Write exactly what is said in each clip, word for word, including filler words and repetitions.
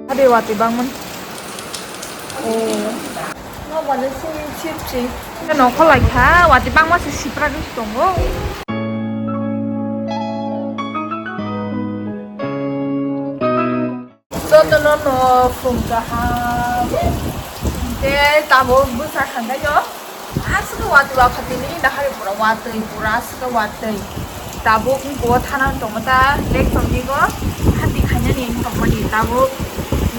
Ade watwi bangmani. Oh. No bale si chip si. Nokho lai kha, watwi bangma se sipra gwi tongo. Jotono no phung kaham. Te tabuk bwsa khanai no. Aswk watwi wafatini dahai pura watwi, pura aswk watwi. Tabuk bo thana tongma ta lek tongni go hati khainani tongmani tabuk.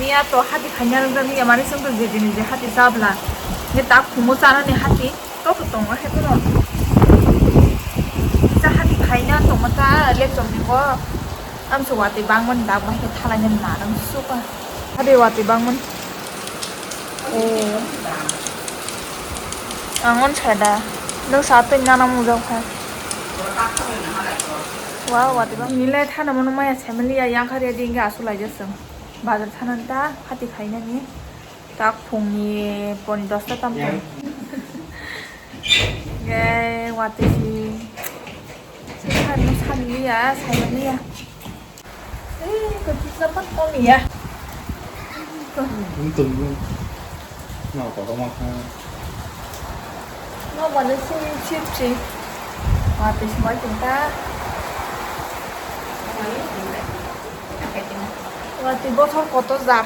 Miya to hati khaina rwjak miya mani song to je jini je hati chabla. Ne tak khumu chanani hati to to tongo he kono. Kisa hati khaina tongma ta lek tongni go. Amsa watwi bangmani dak bai khe thalainani narang suka. Ade watwi bangmani. Oh. Ang on sada. Nwng sa twi nana mujak kha. Wow, watwi bang. Nilai thana mano maya family ya yang kharya di hingke asu laijak chwng. Bazar thanani ta hati khainani. Tak phungni poni dosta tam tam. Ge watwi si. Sani sani ya, sani ya. Eh, kok bisa pat kau ya. Untung lu. Mau kau rumah kan? Mau mana sih chip sih? Watwi si mai tungta. Watwi bosor koto jar.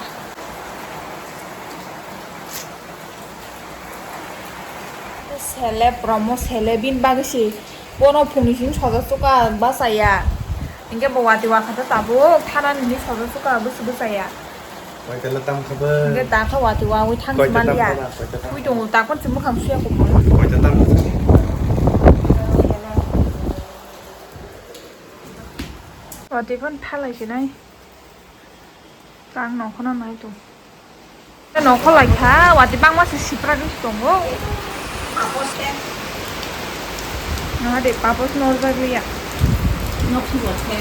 Sele promo sele bin bagwi si bono phungni simi soja chuka bachaya. Hinkhe bo watwi wakha ta tabuk thana nini soja chuka bwswi bwchaya. Koitala tam kha bo. Hinkhe dakha watwi wawi thang Koita tam maliya. Kha ba, koita tam. Ui tongo takon si mukhang suya ko bo. Koita tam kha. Watwi phone thalai sinai. Tang nokhono nai tong. Nokho lai kha, watwi bangma se sipra gwi tongo. Papos khe. Nang de papos norjak liya. Nokhi bo khe.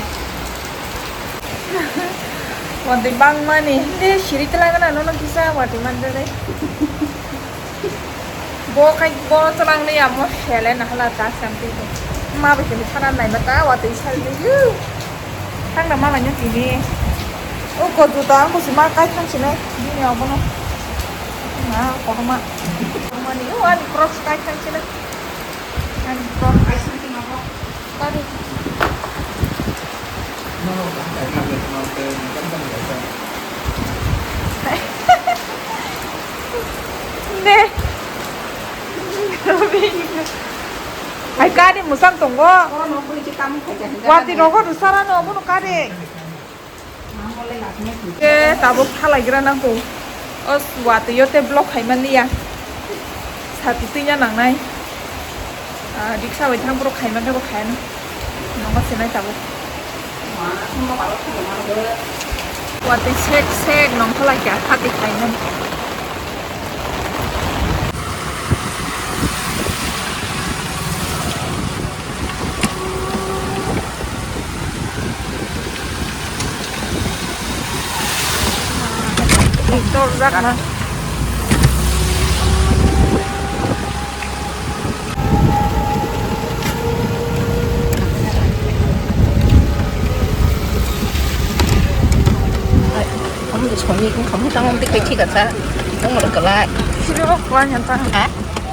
Watwi bangma ni, de siri tla gana nono kisa watwi man de. Bo kai bo chwlang liya mo sele na hala ta sam ti. Ma ba kini sana nai mata watwi sal di. Thangna malai no tini. O ko juta ang ko si ma kai thang sinai. Bini obono. Na, kotorma. Mani, o ani cross kai thang sinai. Ani cross kai thang sinai. Tari. Ne. Hai kari musang tongo. Oro no bui ki tam khai ja. Wati rogo dusara no bono kari. Te tabuk phalaigra nangkuk. O watwi o tei block khaimani ya. Sati twi ya nangnai. Ah, riksa bai thang borok khaimani bo khaina. Nangma sinai tabuk. Watwi sek sek nongkholai kha, hati khaimani. Torjak na. Kamu tu suami, kamu tangan tu kecil kata, kamu ada kelai. Sini kok kelai nyata. Hah?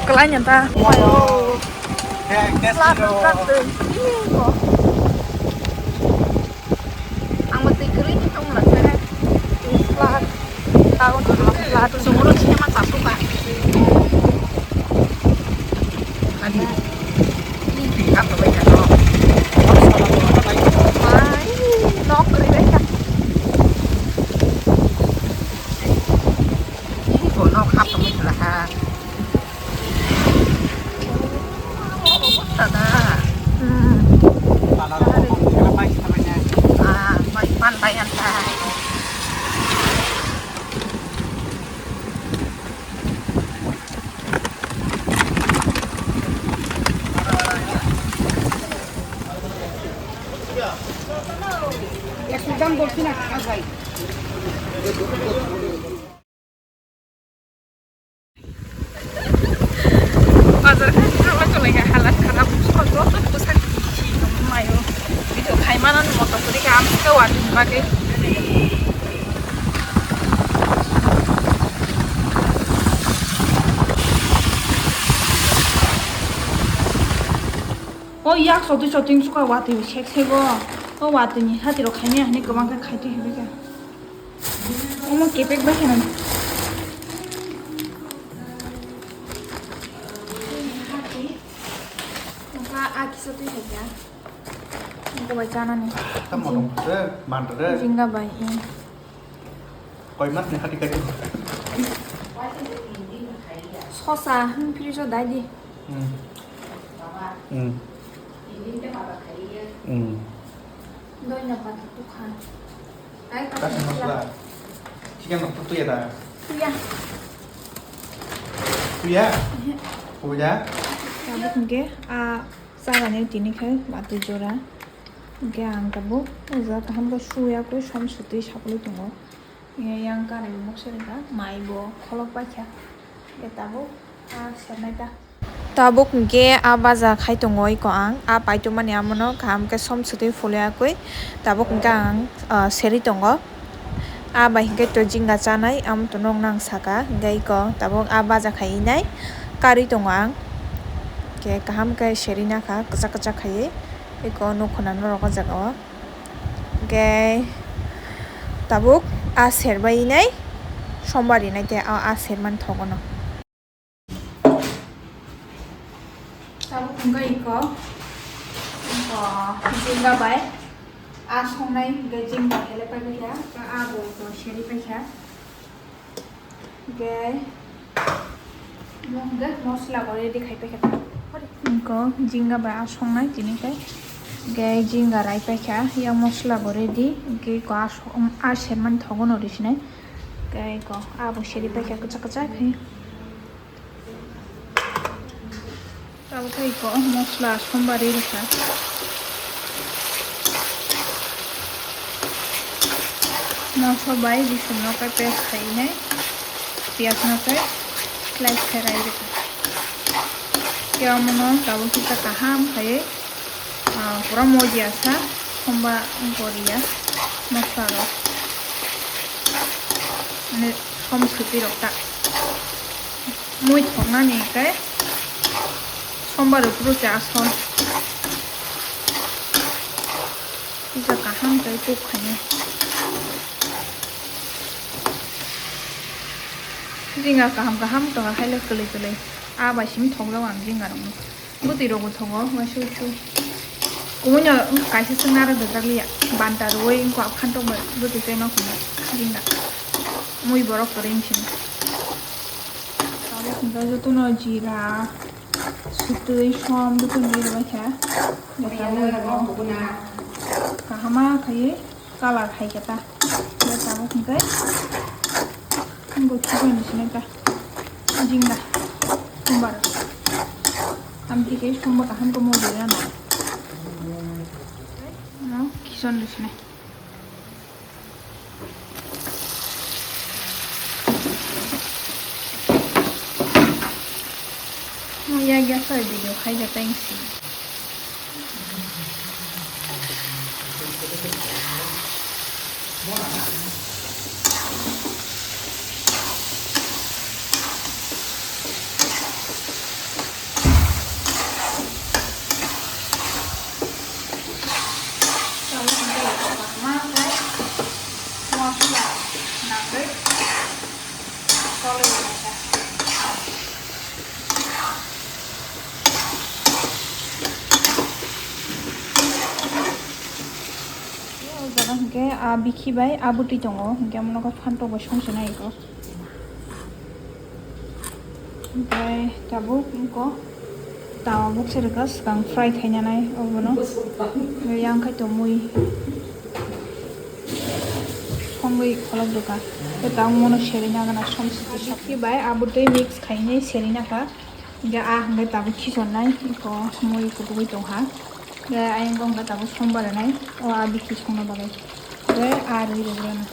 Kelai nyata. Ayo. Plat, plat tu. Ih, kok. Ang matwi kwrwi ni tong mwnakhe. Plat. Tao tong mwnakhe plat. Sumuro chini ma chasu ka. Ani. Ini tingkat to bai ka to. Ai, nok kwrwi bai ka. Ini ko nok hap to bai ka ha. Bazar khe thangla tonglaikha, halat kharap, sokol joto bwsak si tongwi maio. Video khaimano moto kwrwi kha, amswkhe watwi ni bagwi. O yak sotwi sotwi sukha watwi sek sego. O watwi ni hati rok khaimya hwnwi kwbang khe khaitwi hwnwi khe. Omo kepek bai kheno. Oka a kisa twi hai ya. Oka bai chanani. Tamo tong khe mantre. Jinga bai i. Koi mas ni hati kai. Sosa, hmm, fridge o dai di. Hmm. Hmm. Hmm. Doi na pat tu kha. Dai ka. Kasi masala. Chicken rok tu ya da. Tu ya. Tu ya. Ehe. Tu ya. Tabuk hwnkhe, ah, chagani tini khe watwi jora. Hwnkhe ang tabuk o jaga kaham khe suya khe som sutwi saplai tongo. Yang karwi mokse ringkha, mai bo kholok paikha. Hwnkhe tabuk, ah, sernai ta. Tabuk hwnkhe a baja khai tongo iko ang, a paitomani amono kaham khe som sutwi phuluyakwi tabuk hwnkhe ang, ah, serwi tongo. A bai hwnkhe to jinga chanai, amo to nokna ang saka, hwnkhe iko tabuk a baja khai nai karwi tongo ang. Hwnkhe kaham khe serwi nakha, kwchak kwchak khaiwi iko nukhuna norok o jaga o. Hwnkhe tabuk a serbai nai sombar rinai tei a, a sermani thogono. Tabuk hwnkhe iko, iko jinga bai a songnai hwnkhe jinga hele pai paikha, a bo iko seri paikha. Hwnkhe mo hwnkhe mosla bo ready khai paikha. Iko jinga bai a songnai tini khe. Hwnkhe jinga rai paikha, yang mosla bo ready. Hwnkhe iko a song-, a sermani thogono risinai. Hwnkhe iko a bo seri paikha kwchak kwchak khe. Tabuk khe iko mosla sombar ri rwkha. Mosla bai bising no khe paste khai nai, piyaj no khe slice khai rai rwkha. Tei omono tabuk kisa kaham khaiwi, ah, pura modia sa somba wngkha ria mosla rok, mane som sutwi rok ta. Mui thoknani khe sombar rok phuru se asol. Kisa kaham khe kuk khainai. Jinga kaham kaham tongo haile kwlwi kwlwi. A bai simi thokjago ang jinga rokno. Bwtwi rokbo thongo, waisa waisa. Kumui no kaisa swk narwk rwjak liya. Banta rwui wngkha phantok bai bwtwi tei nokni jinda. Mui borok kwrwi wngsi. Tabuk hwnkhe jotono jira, swtwi, som jotono ri rwbaikha. Hwnkhe tabuk kahama khaiwi. Colour hai khe ta. Bo tabuk hwnkhe. Bo khibai ni sinai ta. Jingda. Sombar. Amtwi khe sombar kaham khe modi rana. No, kison ni sinai. No, ya gas bai video khai da tang si. O jaga hwnkhe a bikhi bai a bwtwi tongo, hwnkhe omono khe phantok bai songchina iko. Hwnkhe tabuk wngkha tawa bukse rwkha swkang fry khainanai obono. Yang khai tongmui songwi kholop rwkha. Tei tabuk mono serina gana som siti sokhi bai a bwtwi mix khainai serina kha. Hingke ah hingke tabuk khisonnai, iko mui kutugui tongha. Hingke ayang kong khe tabuk sombar rwnai, o ah bikhi songna bagwi. Hingke ah rwi rwgwlano.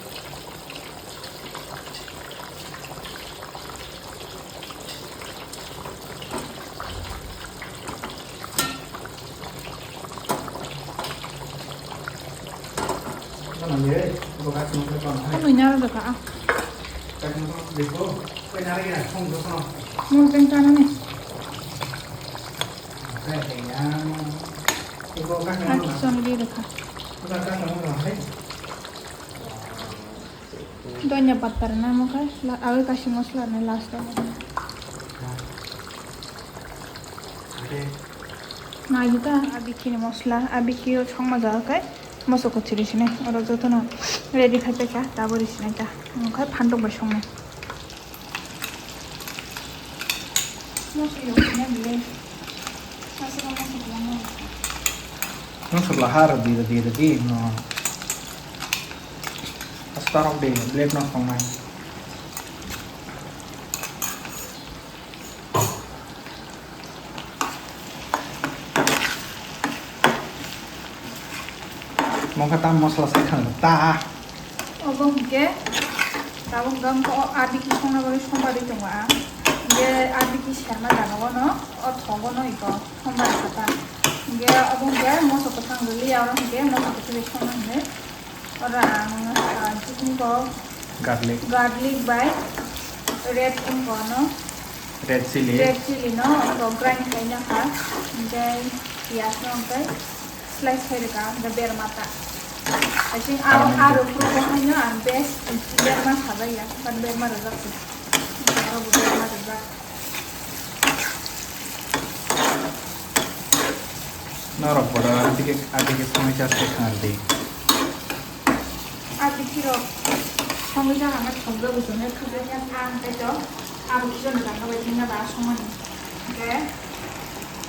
Ano inar da ka. Mun pen ka nani. Achi soni ri rwkha. Donya patta rwna omo khe la-, agwi kaisa mosla rwnai last o. Nai ta, a bikhini mosla, a bikhio songma jaga khe moso kwthwi rw sinai. Oro jotono ready khai paikha, tabuk rw sinai ta. Omo khe phantok bai songnai. Masala ha rwdi, rwdi, rwdi, no. Asta rok de, blade no songnai. Mokha tam masala sai khang ta. Obo hwnkhe tabuk dam o R D K songna bagwi somba ri tongo ang. Hwnkhe R D K serma jaga o no, o thogo no iko somba ri kha ta. Hwnkhe obo hwnkhe moso kwthang rwliya, oro hwnkhe moso kwthwi bai songna hwnwi. Oro ang, ah, chikon ko garlic. Garlic bai red onion no. Red chili. Red chili no, onion grind khaina kha. Hwnkhe piyaj no hwnkhe slice khai rwkha, hwnkhe berma ta. I think aro, aro puro bo haino ang best berma sajaya, but berma rwjak se. Aro bo berma rwjak. Norok bodo adike, adike songwi chas khe khna rwdi. Adike rok songwi chana thokjago chwngno thokjak ya ang tei to abo khichno janga bai thengna da songmani. Hwnkhe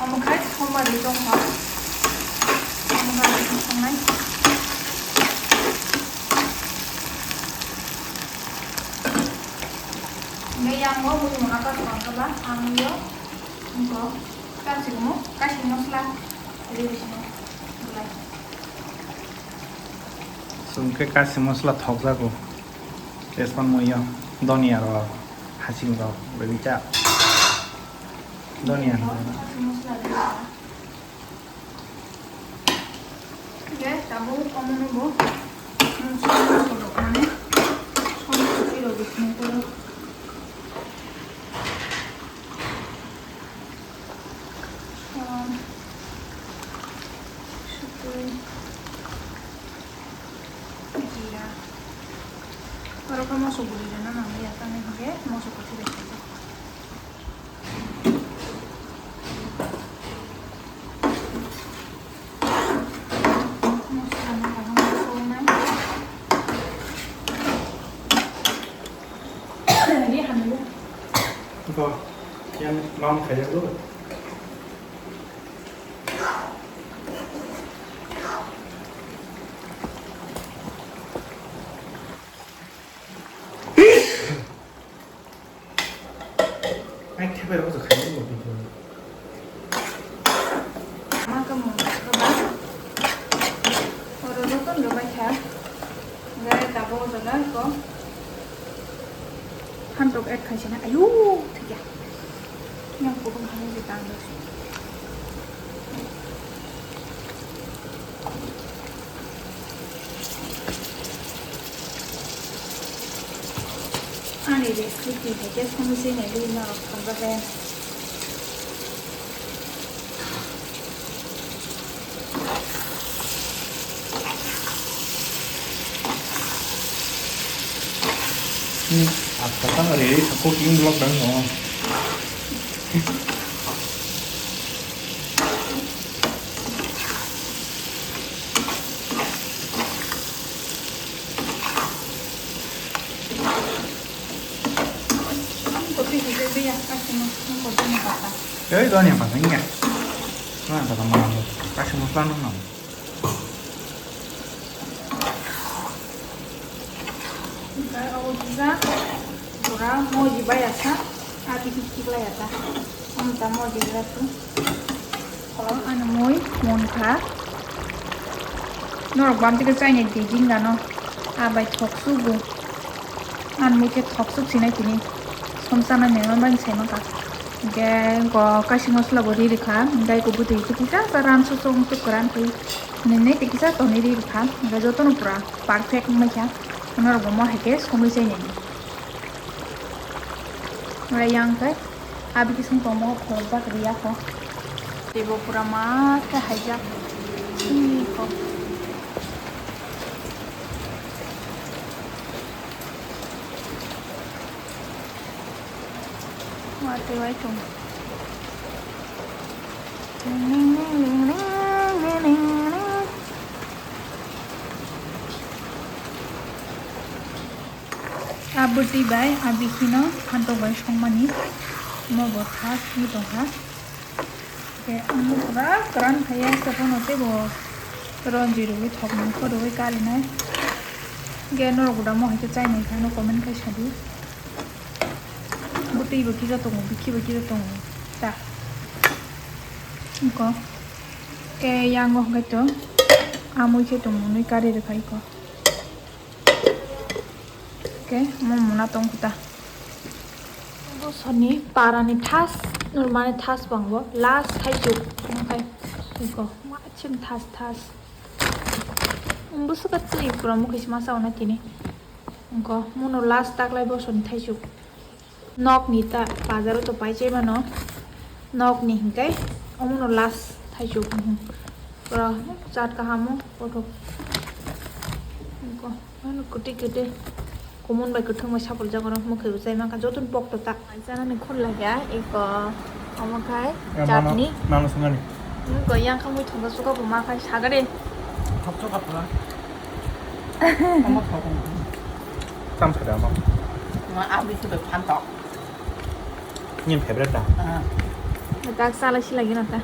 omo khai songma ri tongkha. Omo khai songnai. Hwnkhe yang o buini mona kaisa tongkha ba ang yo. Ungkho, capsicum, kashi mosla, rwi sino, belai. Chwng khe kashi mosla thokjago. Tejpan muiyo, donia rok, hasing rok, rwi cha. Donia rok. Kashi mosla rwi cha. Hwnkhe tabuk omono bo, mm, songna kolokmani, songna kolokmani. Um, sukui, jira. Oro khe moso guri rwna nangya, tamni hwnkhe moso kwthwi bai khaijak. Bo, yang mau kaya lu. Ai, khe bai rok khaina bo video. Ma ka mo ka ba. Oro ro kon ro bai kha. Gai ta bo jaga ko. Han tok et khai sina. Ayu, thik ya. Yang ko bang hai je tang do. Ani recipe hai khe songwi se nai di norok thangjakhe. Hmm, apa tang riri sa cooking vlog dang no. Ei, donia pata, iya. Donia pata, mana? Kasih muslan, mana? Omo kisa pura moji bai asa, ati kis kis lai asa. Omo ta moji bai asa. O ano moi mon kha. Norok bam tike chaini di jing gano. A bai thok sugu. An moi khe thok suk sinai tini. Som sana nai man bai sai maka. Ge go kasi masla bo ri rikha. Gai ko bwtwi kisa sa ran su song tuk ran twi. Nini tei kisa toni ri rikha. Gai jotono pura perfect wngmai kha. Norok bo mo hai khe songwi chai nini. Ora yang khe abi kising tongmo khorokjak riya kho. Teibo pura ma khe haijak. Ini kok. Watwi wai tong. A bwtwi bai a bikhino phantok bai songmani. Omo bo thas wngwi tongkha. Khe ang pura kwran phaiya, se phano teibo ronji rwui thok nangkho rwui karinai. Khe norok bo damo hai khe chainai kha, no comment khai sadi. Bwtwi bo kisa tongo, bikhi bo kisa tongo ta. Wngkha. Khe yango hwnkhe to amui khe tongmani kari rwkha iko. Khe omo muna tongkha ta. Bosoni parani thas, nurmani thas bangbo last thaichuk wngkhai iko. Machim thas thas. Bwswk ka twi pura mukhuisi masa ona tini. Wngkha, muno last taklai bosoni thaichuk. Nokni ta bazaro to pai chai mano. Nokni hinkai omono last thaichuk. Pura chat kahamo kothok. Wngkha, ano kwtwi kwtwi. Kumun bai kwthwng bai sapor jagoro mukhe bo chai mankha jotoni pokto ta. Ai chanani khun laikha eko omo khai. Ya, mano, chutney. Mano sungani. Wngkha yang khamui thongkha suka bo ma khai sagade. Thok chok apla. Omo thok. Tam sada omo. Ma abri se bai phantok. Nini favorite da? Ah. Tak sala sila gina ta.